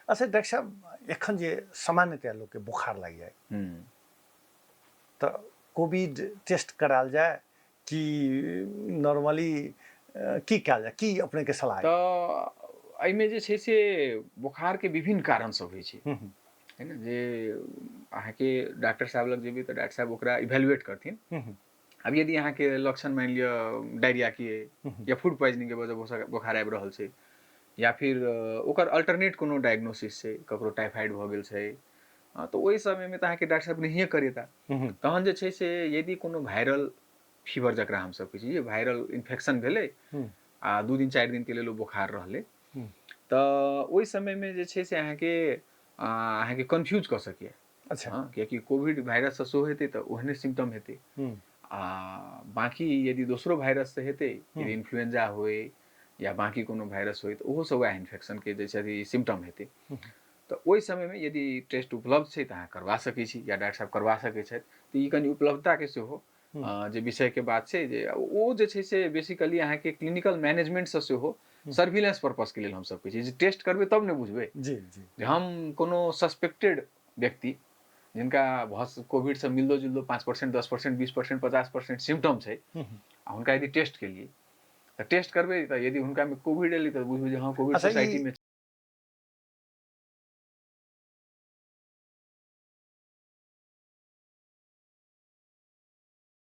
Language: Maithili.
अच्छा डॉक्टर साहब, एखन जे सामान्यतया लोकके बोखार लागि जाय तऽ कोविड टेस्ट करायल जाय कि नॉर्मली की कयल जाय, की अपनेके सलाह? तऽ एहिमे जे छै से बोखारके विभिन्न कारण सब होइ छै, है ने, जे अहाँके डॉक्टर साहब लग जेबै तऽ डॉक्टर साहब ओकरा इवेलुएट करथिन। आब यदि अहाँके लक्षण मानि लिअ डायरियाके या फूड पॉइजनिंगके वजह बोखार आबि रहल छै, या फिर ओकर अल्टरनेट कोनो डायग्नोसिस छै, ककरो टाइफाइड भऽ गेल छै, तऽ ओहि समयमे तऽ अहाँके डॉक्टर साहब नहिए करेता। तहन जे छै से यदि कोनो वायरल फीवर जकरा हमसब कहै छी, जे वायरल इन्फेक्शन भेलै आ 2 दिन 4 दिनके लेल ओ बोखार रहलै, तऽ ओहि समयमे जे छै से अहाँके कन्फ्यूज कऽ सकैए। अच्छा। हँ, कियाकि कोविड वायरससँ सेहो हेतै तऽ ओहने सिम्टम हेतै, आ बाँकी यदि दोसरो वायरससँ हेतै, यदि इन्फ्लुएंजा होइ या बाँकी कोनो वायरस होइ, तऽ ओहोसँ वएह इन्फेक्शनके जे छै अथी सिम्टम हेतै। तऽ ओहि समयमे यदि टेस्ट उपलब्ध छै तऽ अहाँ करवा सकै छी या डॉक्टर साहब करवा सकै छथि। तऽ ई कनि उपलब्धताके सेहो जे विषयके बात छै, जे ओ जे छै से बेसिकली अहाँके क्लिनिकल मैनेजमेंटसँ सेहो सर्विलेंस पर्पसके लेल हमसब कहै छी जे टेस्ट करबै तब ने बुझबै। जी जी। जे हम कोनो सस्पेक्टेड व्यक्ति जिनका भऽ कोविडसँ मिलदो जुलदो 5%, 10%, 20%, 50% सिम्टम छै, आ हुनका यदि टेस्ट केलियै तऽ टेस्ट करबै तऽ यदि हुनकामे कोविड एलै तऽ बुझबै जे हँ कोविड अच्छा, ई सोसाइटीमे।